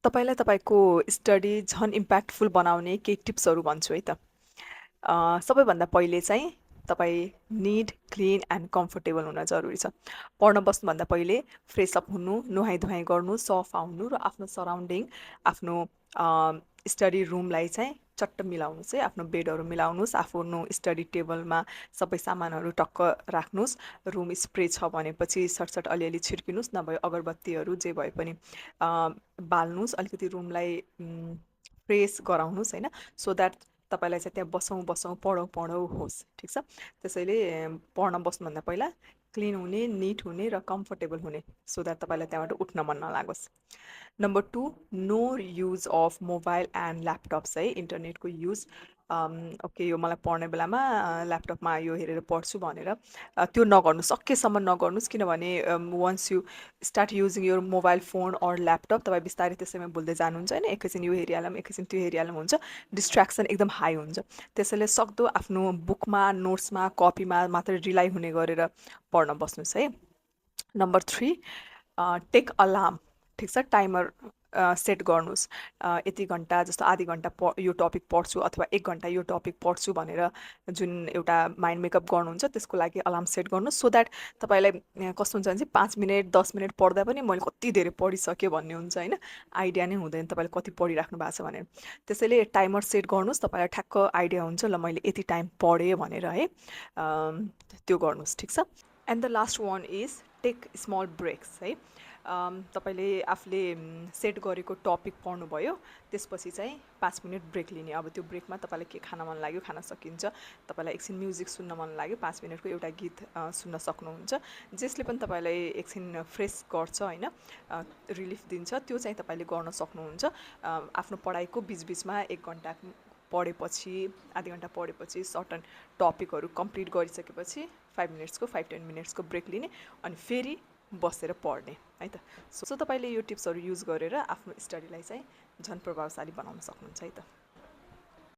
तपाईलाई तपाईको स्टडी झन इम्प्याक्टफुल बनाउने केही टिप्सहरू भन्छु है त। सबैभन्दा पहिले चाहिँ तपाईँ निट, क्लिन एन्ड कम्फर्टेबल हुन जरुरी छ। पढ्न बस्नुभन्दा पहिले फ्रेस अप हुनु, नुहाई-धुवाई गर्नु, सफा हुनु र आफ्नो सराउन्डिङ, आफ्नो स्टडी रुमलाई चाहिँ चट्ट मिलाउनुहोस् है। आफ्नो बेडहरू मिलाउनुहोस्, आफ्नो स्टडी टेबलमा सबै सामानहरू टक्क राख्नुहोस्। रुम स्प्रे छ भनेपछि सटसट अलिअलि छिर्किनुहोस्, नभए अगरबत्तीहरू जे भए पनि बाल्नुहोस्। अलिकति रुमलाई फ्रेस गराउनुहोस् होइन, सो द्याट तपाईँलाई चाहिँ त्यहाँ बसौँ बसौँ पढौँ पढौँ होस्। ठिक छ, त्यसैले पढ्न बस्नुभन्दा पहिला क्लिन हुने, निट हुने र कम्फर्टेबल हुने, सो द्याट तपाईँलाई त्यहाँबाट उठ्न मन नलागोस्। Number 2, no use of mobile and laptops है, इन्टरनेटको युज। ओके, यो मलाई पढ्ने बेलामा ल्यापटपमा यो हेरेर पढ्छु भनेर त्यो नगर्नुहोस्, सकेसम्म नगर्नुहोस्। किनभने once you start using your mobile phone or laptop, तपाईँ बिस्तारै त्यसैमा भुल्दै जानुहुन्छ होइन। एकैछिन यो हेरिहालौँ, एकैछिन त्यो हेरिहालौँ हुन्छ, डिस्ट्र्याक्सन एकदम हाई हुन्छ। त्यसैले सक्दो आफ्नो बुकमा, नोट्समा, कपीमा मात्रै रिलाइ हुने गरेर पढ्न बस्नुहोस् है। Number 3, take alarm. ठिक छ, टाइमर सेट गर्नुहोस्। यति घन्टा जस्तो आधी घन्टा यो टपिक पढ्छु अथवा 1 घन्टा यो टपिक पढ्छु भनेर जुन एउटा माइन्ड मेकअप गर्नुहुन्छ, त्यसको लागि अलार्म सेट गर्नुहोस्, सो द्याट तपाईँलाई कस्तो हुन्छ भने चाहिँ 5 मिनट 10 मिनट पढ्दा पनि मैले कति धेरै पढिसकेँ भन्ने हुन्छ होइन, आइडिया नै हुँदैन तपाईँले कति पढिराख्नु भएको छ भनेर। त्यसैले टाइमर सेट गर्नुहोस्, तपाईँलाई ठ्याक्क आइडिया हुन्छ ल मैले यति टाइम पढेँ भनेर है। त्यो गर्नुहोस्। ठिक छ। And the last one is take small breaks है। तपाईँले आफूले सेट गरेको टपिक पढ्नुभयो, त्यसपछि चाहिँ 5 मिनट ब्रेक लिने। अब त्यो ब्रेकमा तपाईँलाई के खान मन लाग्यो खान सकिन्छ, तपाईँलाई एकछिन म्युजिक सुन्न मन लाग्यो 5 मिनटको एउटा गीत सुन्न सक्नुहुन्छ, जसले पनि तपाईँलाई एकछिन फ्रेस गर्छ होइन, रिलिफ दिन्छ, त्यो चाहिँ तपाईँले गर्न सक्नुहुन्छ। आफ्नो पढाइको बिचबिचमा 1 घन्टा पढेपछि, आधी घन्टा पढेपछि सर्टन टपिकहरू कम्प्लिट गरिसकेपछि 5 मिनट्सको 5-10 मिनट्सको ब्रेक लिने, अनि फेरि बसेर पढ्ने है त। सो तपाईँले यो टिप्सहरू युज गरेर आफ्नो स्टडीलाई चाहिँ झन् प्रभावशाली बनाउन सक्नुहुन्छ है त।